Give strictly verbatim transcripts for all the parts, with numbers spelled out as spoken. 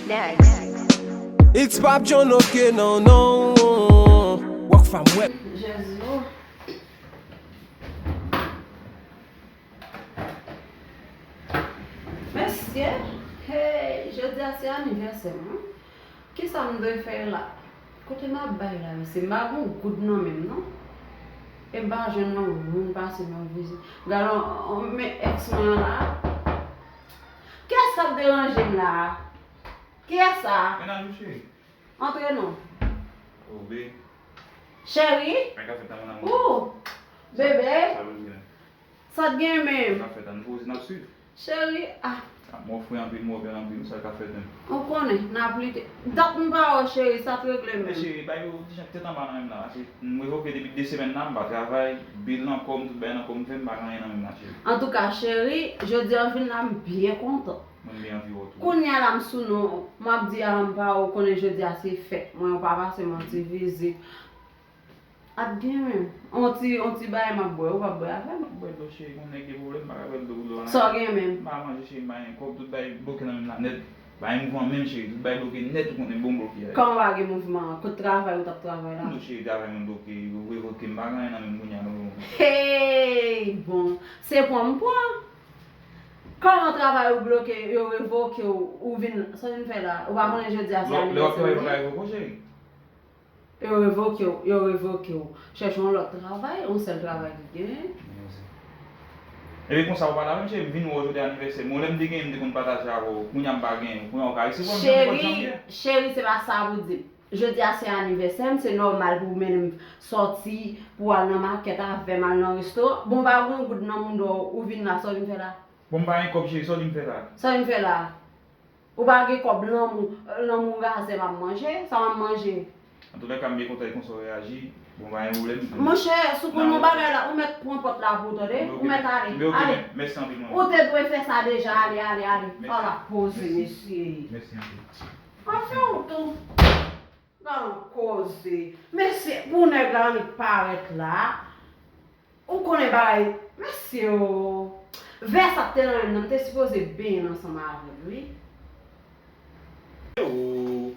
Next. It's Pop John, ok, non, non. Rockfam Web. Jezi. Mesye, hey, jodi a se anivèsè m, wi. Kisa m dwe fè la? Kote m ap bay la, mesye? M pa gon goud nan men m, non. E m pa jwenn yon moun pase m yon vizit. Gade, on, on, men èks mwen an la. Kiyès k ap deranje m la a? Kiyès sa a? Mennaj ou, cheri. Antre non. Oh, babe. Cheri? Sa k ap fèt, mon amour? Ou! Bebe! Sa, sa, sa t gen menm? Sa k ap fèt, ann poze, n ap swiv. Cheri, ah. Ah, m ofri anpil, m ofri anpil, sa k ap fèt menm? Ou konnen, n ap lite. Dat m pa wè w, cheri, sa t regle menm? Men cheri, bay yo, ti jan tèt anba nan men m la, se, m revoke depi de semèn la, m pa travay, bil nan kò m, tout bagay nan kò m, fè m pa gen anyen nan men m la, cheri. Antouka, cheri, jodi a w vin la, m byen kontan. Mwen byen anvi wè w tou. Kounye a la m sou non, m ap di a m pa ou konnen jodi a se fèt mwen, ou pa pase m yon ti vizit. Ap gen menm. On ti, on ti bagay m ap bwè, ou p ap bwè avè m? M ap bwè dlo cheri, gon nèg gen pwoblèm, m pa ka bwè dlo pou dlo an. Sa w gen menm? M pa manje cheri, m pa gen kòb, tout bagay bloke nan men m la nèt. Pa gen mouvman menm cheri, tout bagay bloke nèt, ou konnen bon bloke a. Kòman w pa gen mouvman an? Kot travay ou t ap travay la? Non cheri, travay mwen bloke, yo revoke m, m pa gen anyen nan men m kounye a non. Hey! Bon, se pran m pran. Kòman travay ou bloke, yo revoke w, ou vin, sa w vin fè la? Ou pa konnen jodi a se anivèsè m? Lè w ap travay, yo pa ka revoke w, cheri. Yo revoke w, yo revoke w. Chèche yon lòt travay, yon sèl travay ki genyen. Epi konsa, ou pa ta menm cheri, m vin wè w jodi anivèsè m. Bon, lè m te genyen, m te konn pataje avè w. Kounye a m pa genyen. Kounye a w ka resevwa m jan m te konn janm ye. Cheri, cheri, se pa sa pou di m. Jodi a se anivèsè m, se nòmal pou w mennen m sòti, pou w al nan makèt avè m, al nan restoran. Bon, m pa gen yon goud nan mouda w, ou vin la, sa w vin fè la? Bon, m pa gen kòb, cheri, sa w di m fè la? Sa w di m fè la? Ou pa gen kòb, lanmou, lanmou razè m ap manje, sa m ap manje? Antoulèka, m byen kontan e konsa w reyaji. Bon, pa gen pwoblèm. Monchè, si w konn yon bagay la, ou mèt pran pòt la pou ou, tande? Ou mèt ale, ale. Mèsi anpil, manmi. Ou te dwe fè sa deja, ale, ale, ale. Ala koze, mesye. Mèsi anpil. Anfen, ou tou. Gad yon koze. Mesye, pou nèg la annik parèt la. Ou konnen bagay, mesye o. Vè sa te nan men m nan, m te sipoze benyen ansanm avè l, wi. O,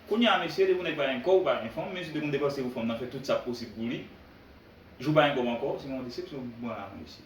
kounye a, mesye, depi w nèg pa gen kò, ou pa gen fanm, mesye te konn depanse pou fanm nan, fè tout sa k posib pou li. Jou pa gen kòb ankò, se yon desepsyon pou mwen la, mesye.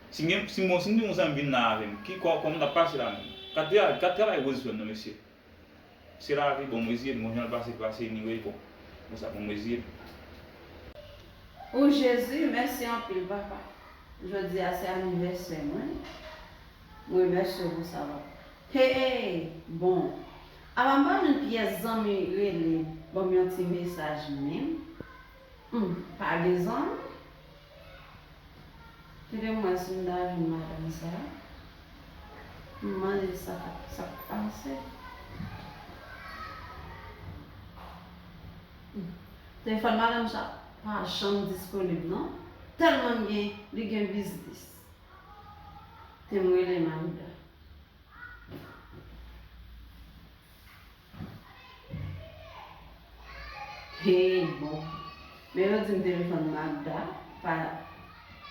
Si m gen, si m, bon, si m gen yon zanmi vin la avè m, ki kò, kòman l ap pase la menm? Kat travay, kat travay Rose jwenn nan, mesye. Se lavi, bon, m reziye m, bon, jan l pase, pase, anyway, bon. Bon, sa, bon, m reziye m. O Jezi, mèsi anpil, papa. Jodi a se anivèsè mwen. M remèsye w pou sa, papa. Hey, bon. Apa m pa jwenn pyès zanmi rele, ban m yon ti mesaj menm. Hmm, pa gen zanmi? Kite m wè si m ta jwenn madanm sa. M mande sa k ap, sa k pase. Hmm. Telefòn madanm sa pa janm disponib non. Tèlman l gen, li gen biznis. Te m rele Magda. Hey, bon. Men yo di m telefòn Magda pa,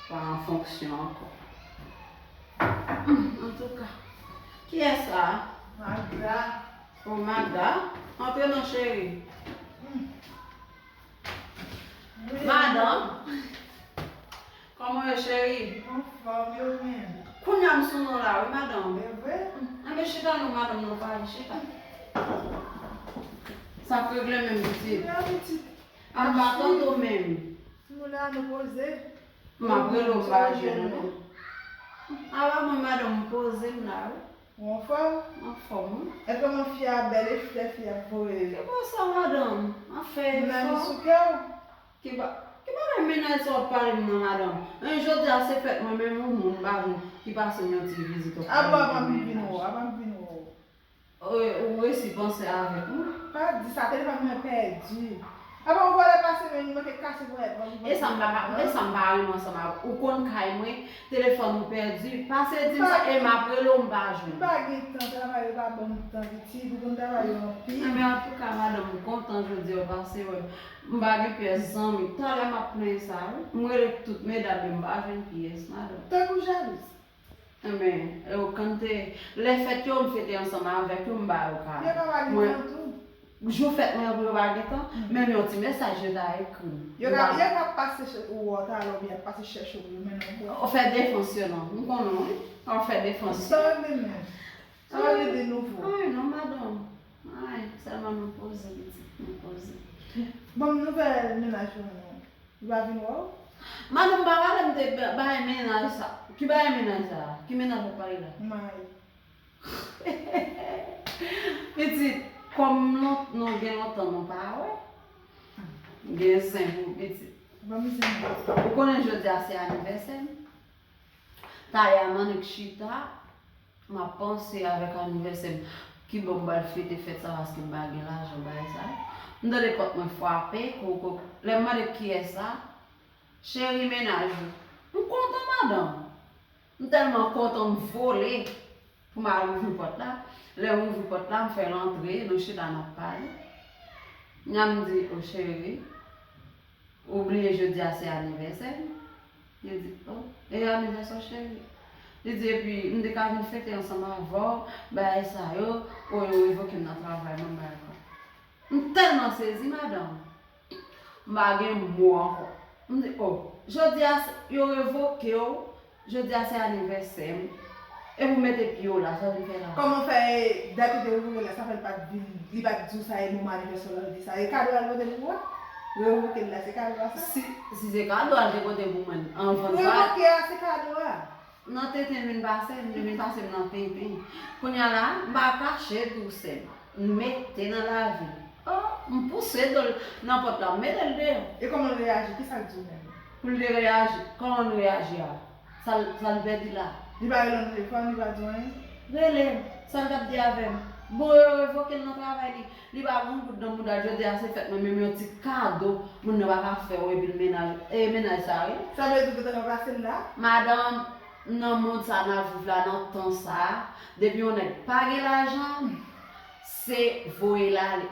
pa an fonksyon ankò. Hmm, antouka. Kiyès sa a? Magda. O, Magda. Antre non, cheri. Hmm. Wi. Madanm. Kòman w ye, cheri? Anfòm, e ou menm? Kounye a m sou non la, wi, madanm. E vre? Enben, chita non, madanm, non, pale, chita. Sa k regle menm, pitit? Kounye a, pitit. A m pa tande w menm. Timoun la, nou poze. M ap rele w, m pa jwenn ou. Apa mwen, madanm, m poze m la, wi. Ou anfòm? Anfòm, wi. E kòman fi a bèl e flè fi a voye? Ki bò sa, madanm? Anfen, moun nan li sou kè w? Ki ba, ki bagay mennaj sa w ap pale m nan, madanm? Hein, jodi a se fèt mwen, menm yon moun m pa jwenn ki pase m yon ti vizit, w ap pale m de mennaj. Apa m vin wè w, apa m vin wè w. Ou, ou resi panse avèk mwen. Pa di sa, telefòn mwen pèdi. Apa yon vòlè pase men li manke kase ponyèt mwen. E sa m pa ka, e sa m pa renmen ansanm avè w. Ou konn kay mwen, telefòn ou pèdi. Pase di m sa, e m ap rele w, m pa jwenn. M pa gen tan, travay yo pa ban m tan, pitit, ou konn travay yo anpil. Enben, antouka, madanm, m kontan jodi a w pase wè m. M pa gen pyès zanmi. Talè m ap plenyen sa, wi. M rele tout medam yo, m pa jwenn pyès, madanm. Tankou jalouzi. Men, yo, kante, lè fèt yo, m fete ansanm avèk yo, m ba yo kado. Yo ka pa gen tan tou. Jou fèt mwen an pou yo pa gen tan, menm yon ti mesaj yo ta ekri m. Yo ka, yo ka pase ou wè w talè oubyen y ap pase chèche w pou yo mennen w bwè. Ou fè defans yo non, m konnen w wi. Ou fè defans yo. Sa w ap vin men? Sa w ap vin de nouvo? Ay non madanm. Ay, sèlman nou poze pitit, nou poze. Ban m nouvèl mennaj ou non. Li pa vin wè w? Madanm pa pale m te bay mennaj sa. Ki bay mennaj sa? Ki mennaj w ap pale la? Mari. Pitit, kòm nou gen lontan nou pa wè, gen zen pou pitit. Ou konnen jodi a se anivèsè m. Tayè a m annik chita, m ap panse avèk anivèsè m. Kibò m pral fete fèt sa paske m pa gen lajan bagay sa yo. M tande pòt mwen frape, koko. Lè m mande kiyès sa, cheri mennaj ou. M kontan madanm. M tèlman kontan m vole pou m al ouvri pòt la. Lè m ouvri pòt la, m fè l antre, nou chita n ap pale. Kounya m di, o cheri, ou bliye jodi a se anivèsè m? Li di, o, e anivèsè w cheri? Li di, epi m te ka vin fete ansanm avè w, bagay sa yo, o yo revoke m nan travay mwen, bagay sa. M tèlman sezi madanm. M pa gen mo ankò. M di, o, jodi a yo revoke w, jodi a se anivèsè m. Epi w mete pye w la, sa w vin fè la? Kòman w fè dat yo te revoke l la, sa fè l pa t vin, li pa t di w sa e moman anivèsè w la, l di sa. E kado a l pote pou ou a? Revoke l la, se kado a sa? Si, si se kado a l te pote pou mwen, anvan l pa. Revoke a, se kado a. Nan tenten vin pase m, li vin pase m nan tenten. Kounya la, m pa kache dousè m. M mete nan lavi l. O, m pouse do l nan pòt la, m mete l deyò. E kòman l reyaji? Kisa l di w menm? Pou l te reyaji, kòman l reyaji a? Sa l, sa l pèdi la? Li pa rele w nan telefòn, li pa di w anyen? Rele m, sa l t ap di avè m? Bon, yo revoke l nan travay li. Li pa gen yon goud nan mouda l, jodi a se fèt mwen, menm yon ti kado moun nan pa ka fè w epi l mennaj, e mennaj sa wi. Sa vle di w te ranplase l la? Madanm, nan mond sa n ap viv la, nan tan sa, depi yon nèg pa gen lajan, se voye l ale.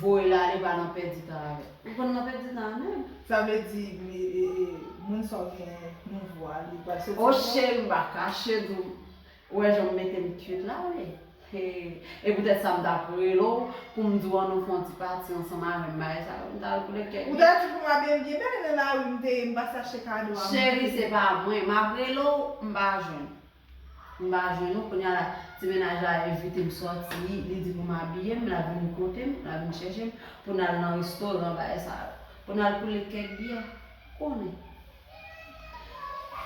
Voye l ale, pa nan pèdi tan avè l. Ou konn nan pèdi tan a menm? Sa vle di, e, e, e, moun sa w gen nouvo a, li pral soti ankò? O cheri, m pa kache di w. Ou wè jan m mete m kwit la wi. He, e poutèt sa m t ap rele w pou m di w ann nou fè yon ti pati ansanm avè m, bagay sa yo, m t al koule kèk. Ou ta di pou m abiye m byen bèl nan lari m te ye, m pase achte kado a m. Cheri, se pa mwen, m ap rele w, m pa jwenn. M pa jwenn ou, kounya la, ti mennaj la envite m sòti, li di pou m abiye m, l ap vin kote m, l ap vin chèche m, pou n al nan restoran, bagay sa yo. Pou n al koule kèk byè, ou konnen.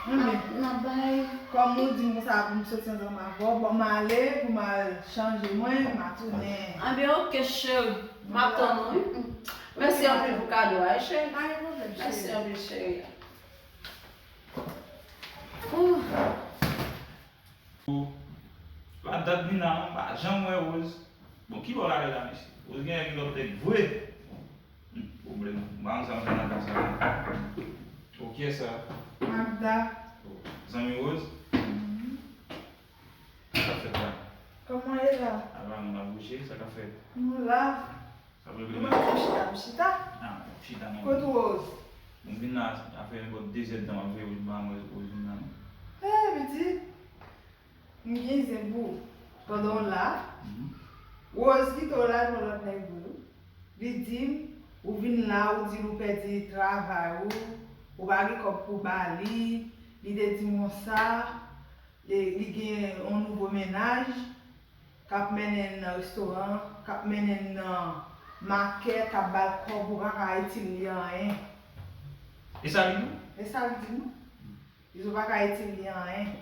N ap bay. Kòm ou di m konsa pou m soti ansanm avè w, ban m ale pou m al chanje mwen, m a tounen. Anben oke cheri, m ap tann ou wi. Mèsi anpil pou kado a wi cheri. Pa gen pwoblèm cheri. Mèsi anpil cheri. La dat vin la, m pa janm wè Rose. Bon, kibò l ale la mesye? Rose genlè gen lòt nèg vre. Bon, pwoblèm. M pa konn sa m fè nan ka sa la. O kiyès sa? Magda. O, zanmi Rose? Sa k ap fèt la? Kòman w ye la? Apa nou la bouche, sa k ap fèt? Nou la. Sa vle vle. Mwen menm chita pou chita. Ah, chita non. Kot Rose? Mwen vin la, sa fè nenpòt de zè tan m ap veye Rose, m pa wè Rose vin la non. Eh, pitit. M gen zen pou ou. Pandan w la, Rose kite w la jwenn lòt nèg vre wi. Li di m, ou vin la, ou di l ou pèdi travay ou, ou pa gen kòb pou ba li, li te di m konsa, li, li gen yon nouvo mennaj k ap mennen l nan restoran, k ap mennen l nan makèt, k ap ba l kòb, ou pa ka itil li anyen. E sa l di w? E sa l di m wi. Izo pa ka itil li anyen.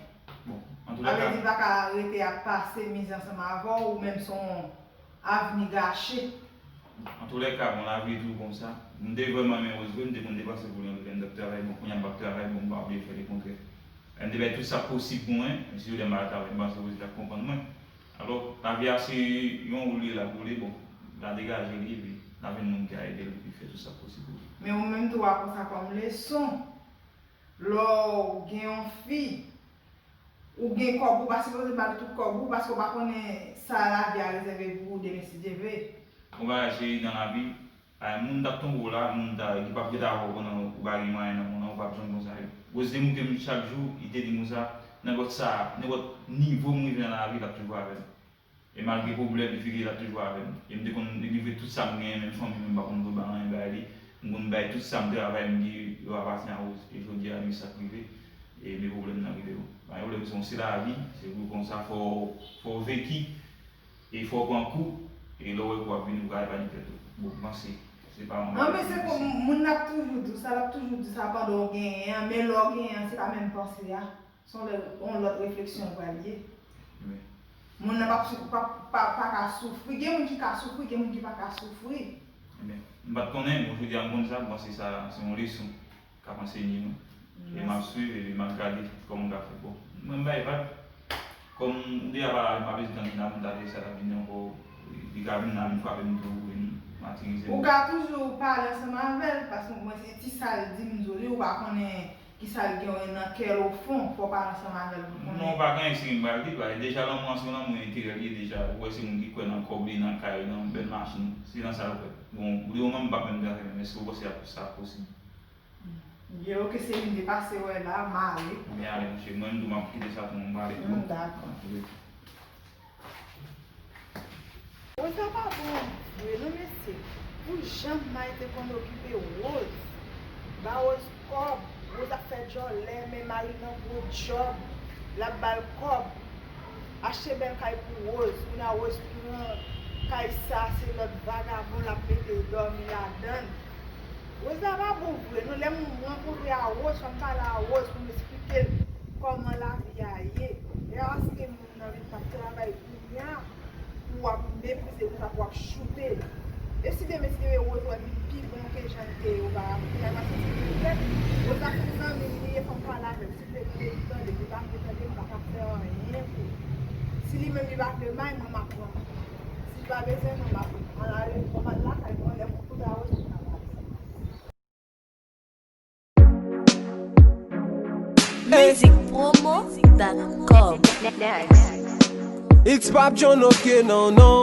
Bon, antoulèka. Sa vle di l pa ka rete ap pase mizè ansanm avè w, ou menm se yon avni gache. Antoulèka, bon, lavi toujou konsa. M te vrèman renmen Rose vre, m te konn depanse pou li anpil, m t ap travay, bon, kounye a m p ap travay, bon, m pa oblije fè lekontrè. M te fè tout sa k posib pou mwen, men si jodi a m pa t al travay, m panse Rose t ap konprann mwen. Alò, lavi a se yon woul li la pou li, bon, l a degaje li, epi l a jwenn moun ki a ede l, epi fè tout sa k posib pou li. Men ou menm tou w a pran sa kòm leson. Lè w gen yon fi, ou gen kòb ou, ou pa sipoze ba l tout kòb ou, paske w pa konnen sa lavi a rezève pou ou demen si Dye vle. Yon bagay cheri nan lavi, ay, moun t ap tonbe w la, moun ta, ki p ap ret avè w pandan ou pa gen mwayen nan moman, ou p ap janm konsa. Rose te moute m chak jou, li te di m konsa, nenpòt sa, nenpòt nivo m rive nan lavi, l ap toujou avè m. E malgre pwoblèm, difikilte, l ap toujou avè m. E m te konn delivre tout sa m genyen, menm fanmi m, m pa konn vle ba anyen bay li. M konn bay tout sa m travay, m di yo apatyen a Rose. E jodi a, men sa k rive. E men pwoblèm nan rive yo. Pa gen pwoblèm, se yon, se lavi, se pou konsa, fò, fò w veki, e fò w pran kou, e lè w wè kou ap vini, ou ka epann tèt ou. Bon, m panse, se pa yon... Non, men se pou moun nan ap toujou di w sa, l ap toujou di w sa pandan w genyen an, men lè w genyen an, se pa menm panse a. Se yon lè, yon lòt refleksyon pral ye. Wi. Moun nan p ap sou, p ap, pa, pa ka soufri. Gen moun ki ka soufri, gen moun ki pa ka soufri. Wi. M pa t konnen, bon, jodi a m konn sa, m panse sa se yon leson k ap ansenye nou. E m ap swiv, epi m ap gade kòman m ka fè. Bon, mwen m bay vag. Kòm ou deja pale avè m, m pa bezwen tann Nina pou m ta di sa t ap vini ankò. Li ka vin la, vin frape m tou, vin matirize m. Ou ka toujou pale ansanm avè l, paske mwen se ti sa l di m, m di w li, ou pa konnen kisa l gen nan kè l ofon, fò w pale ansanm avè l pou konnen. Non, pa gen anyen serye m pral di l, paske deja lanmou an se yon lanmou enterè li ye deja. Ou wè se moun ki kwè nan kòb li, nan kay, nan bèl machin, se nan sa l kwè. Bon, pou le moman m p ap menm di anyen, men èske ou panse sa posib? Ye, oke, se vin depase wè la, m ale. Men ale, monchè, mwen menm tou m ap kite sa pou mwen, m ale tou. Mm, dakò. Wi. Rose la pa bon vre non, mesye. Pou jan May te konn okipe Rose, ba Rose kòb, Rose ap fè djòlè, men May nan gwo djòb, l ap ba l kòb, achte bèl kay pou Rose. Kounye a Rose pran kay sa, se lòt vagabon l ap mete dòmi ladan l. Rose la pa bon vre non. Lè m rankontre a Rose, fò m pale a Rose pou m esplike l kòman lavi a ye. Lè a se te moun nan vin k ap travay kounye a, pou w ap meprize konsa, pou w ap choute. E si demen, si demen Rose wè li pi bon ke jan l te ye, ou pa ap kounye a, l ap santi li regrèt. Rose la se zanmi m li ye, fò m pale avè l. Silvouplè, tande, li pa vle tande, m pa ka fè anyen pou li. Si li menm li pa vle May, mwen m ap pran May. Si li pa bezwen mwen, m ap pran May. Ann ale, fò m al lakay mwen, lè m koute a Rose, m ka pale. Music promo dot com. Next. It's Pop John, ok, non, non.